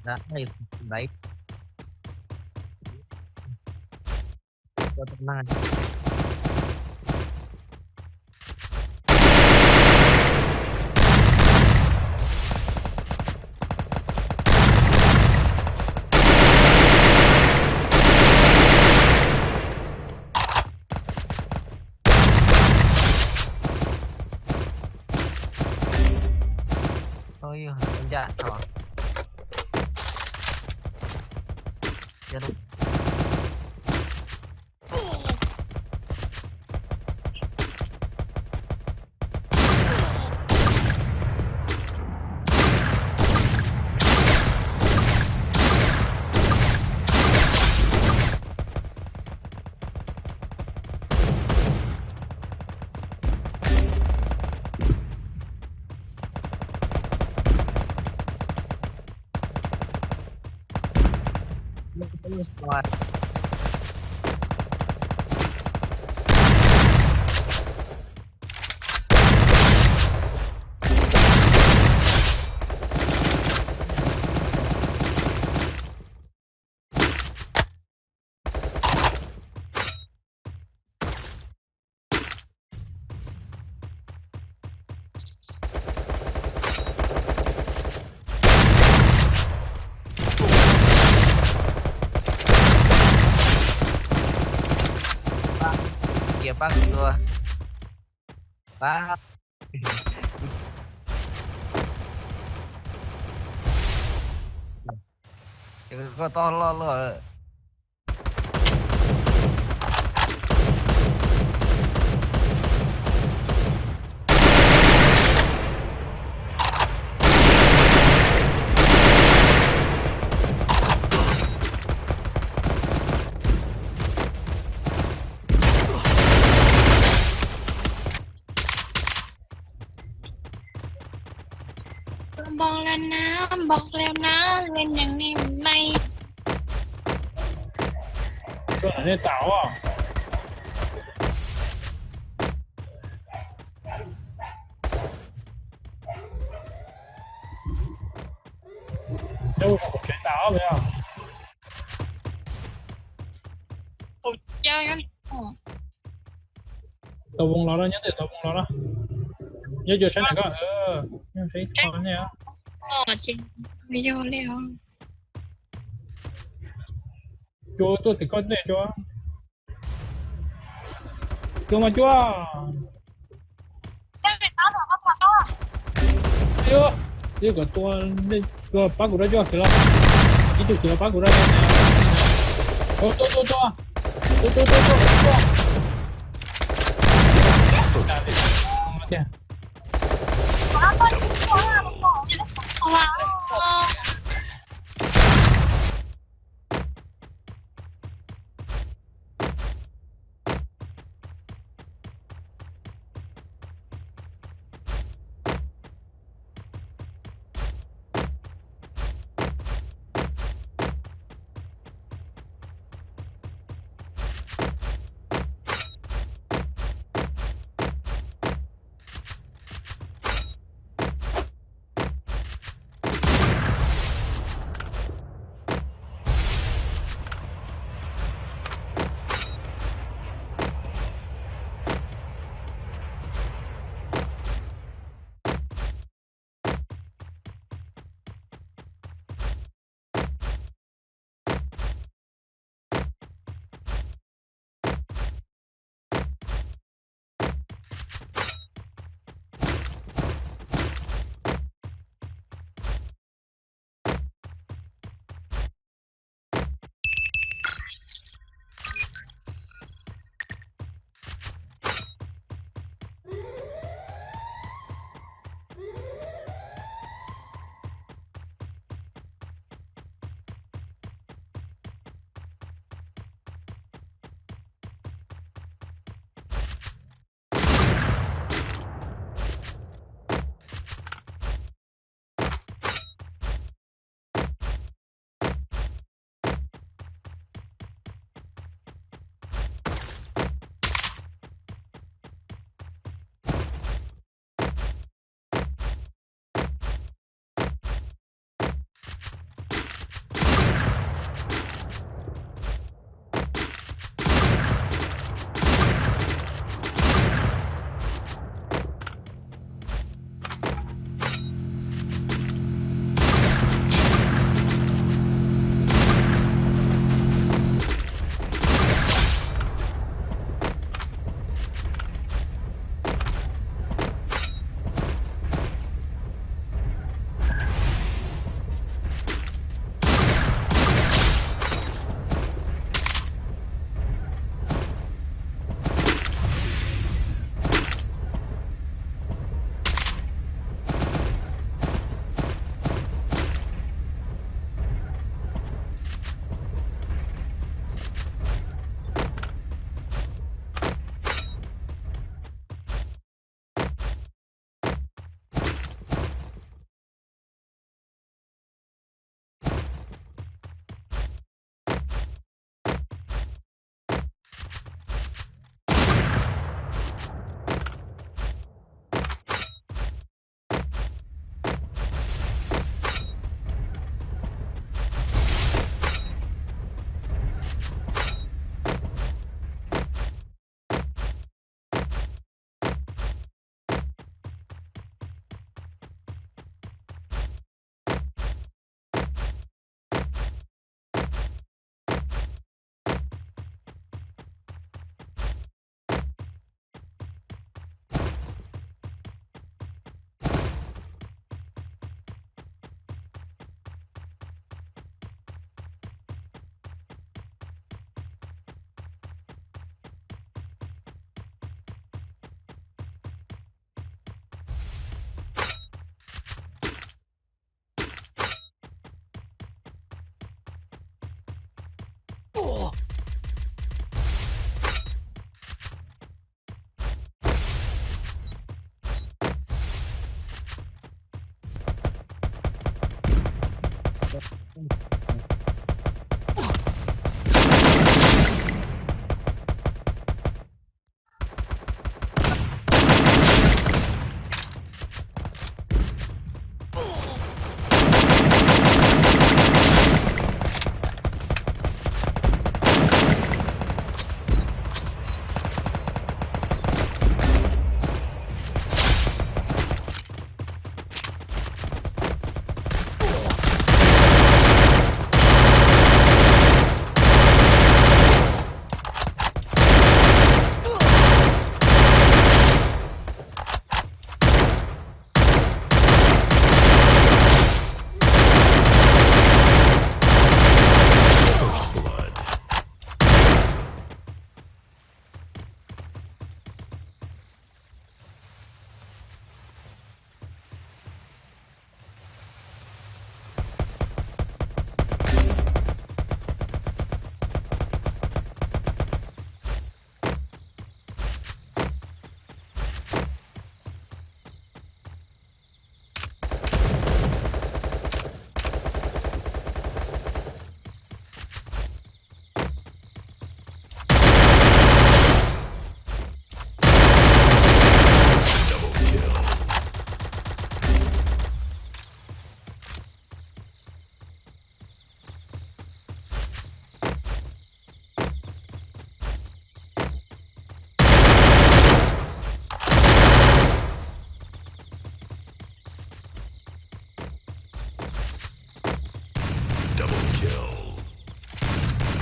Đó, đây, đấy. Cho tao mang. Ôi, anh Dạ, ờ. Dạ đúng. Kìa, pab kuv tua. Pab. Koj toj loj loj. Npog lawm na, npog lawm na, len neeg ne mej. Tuaj ntawm nej tau. Nyob saum tsev tau os. Tau voo los na, nyob ntawm tau voo los na. Nyob cua sab ntawm koj, nyob sab ib tog nej os. Cua tuaj tim koj ntej cua. Cua mas cua. Ib, ib kom tua, tua pab kuv rau cua khiav los. Ib tug khiav los pab kuv rau. Tua, tua, tua, tua. Tua, tua, tua, tua, tua.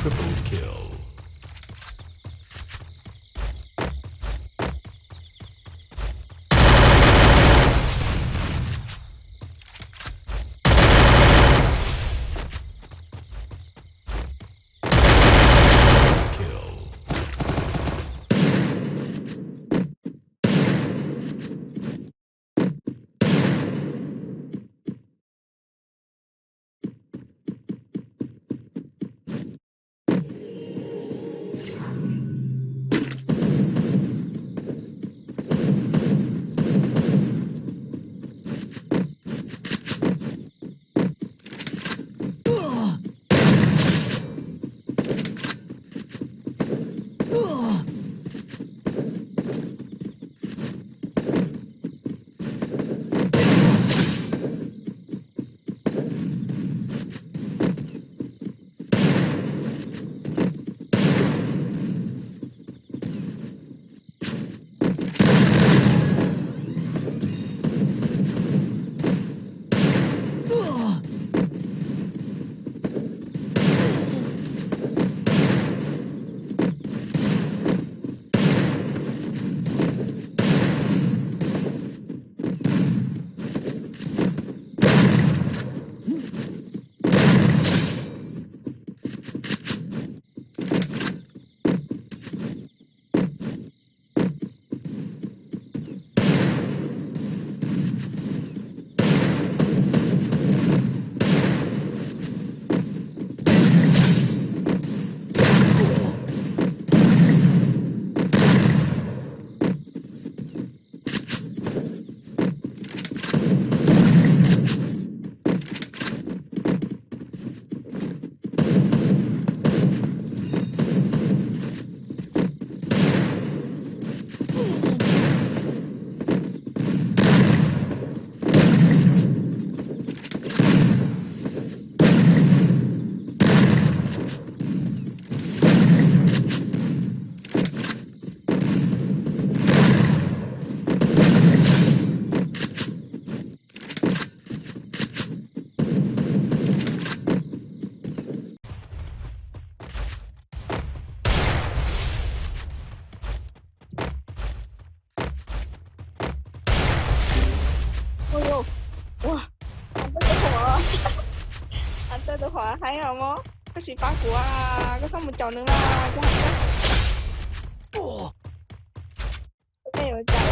Triple kill. Kill. Ui, ua, Hunter tus qhuav, Hunter tus qhuav heev os mog, koj tsis pab kuv, koj txhob mus caum nws na, koj Hunter. Ua cas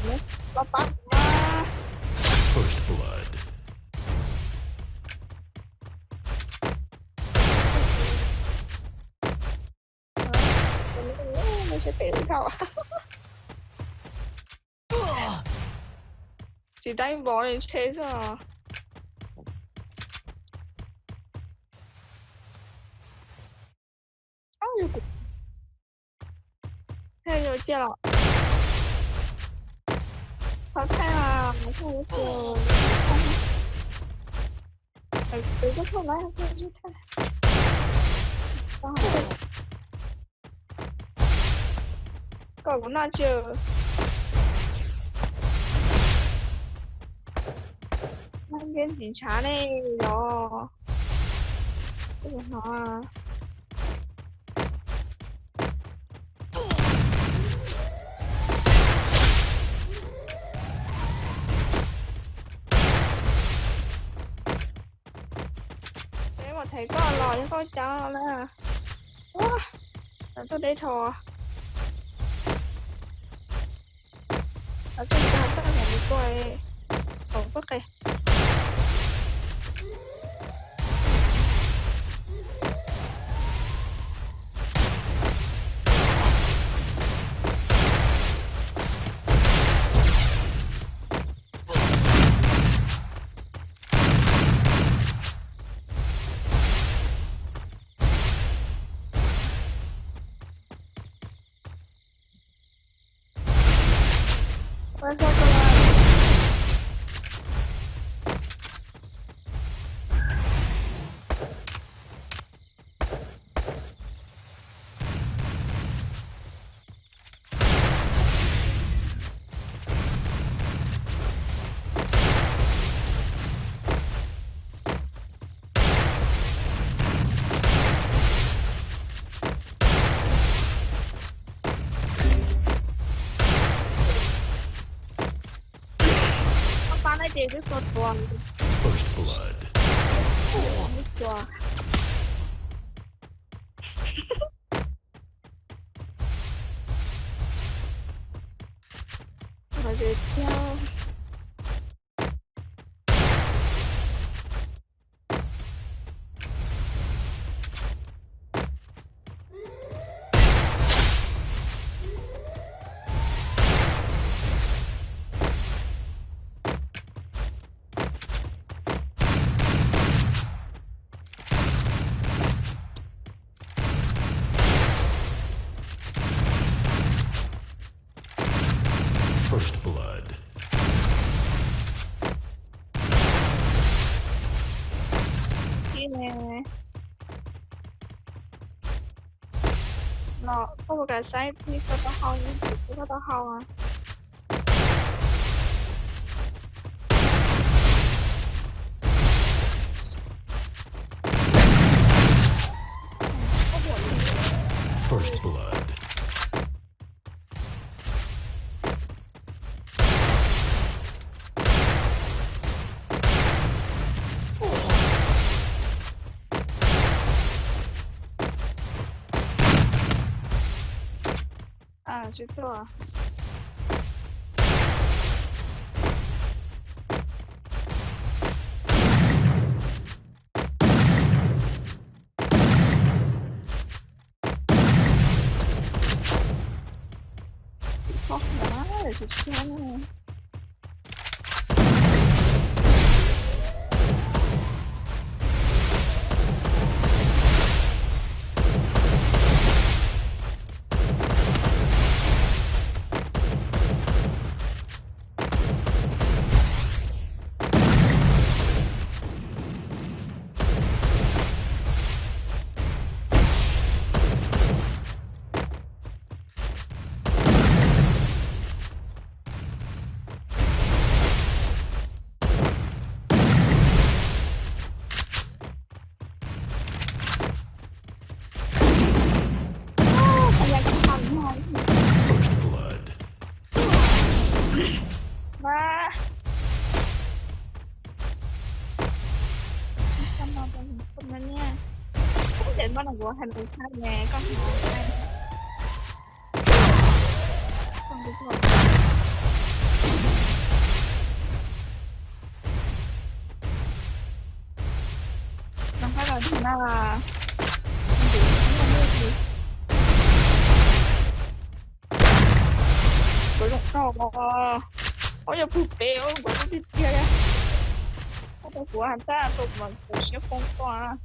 los pab kuv na. First blood. Tsis dai npov li ntshe xwb. Ub, yog kuv, thiaj yuav ciaj los. Qhov thaij mas, thaij yuav ciaj. Twb koj thaij na, thaij tsis thaij. Kom kuv noj tsis. Noj ntiab ntxiv ntshav ne los. Peb mus thev koj los yog koj cov na. Ua, tuaj deb dhau. Tuaj, tuaj, tuaj, tuaj, tuaj. Nai ces twb tua tuag. First blood. Tua. Ua ze thiab. First blood. Ib ne. No, koj puas kam saib tib koj taub hau, tib koj taub hau a? First blood. A, tsis tuaj. Koj hov tsis tshua. First blood. Mas sao no tao không có nha. Không để mà nó có hành động sai nè, con nói này. Con đi thôi. Nó phải là thế nào là không đủ, không có gì. Có giọng to. Ôi, giờ phụt bé, ôi, có giọng tiết kia kìa. Không có của hành ta, tụi mình cũng sẽ không qua.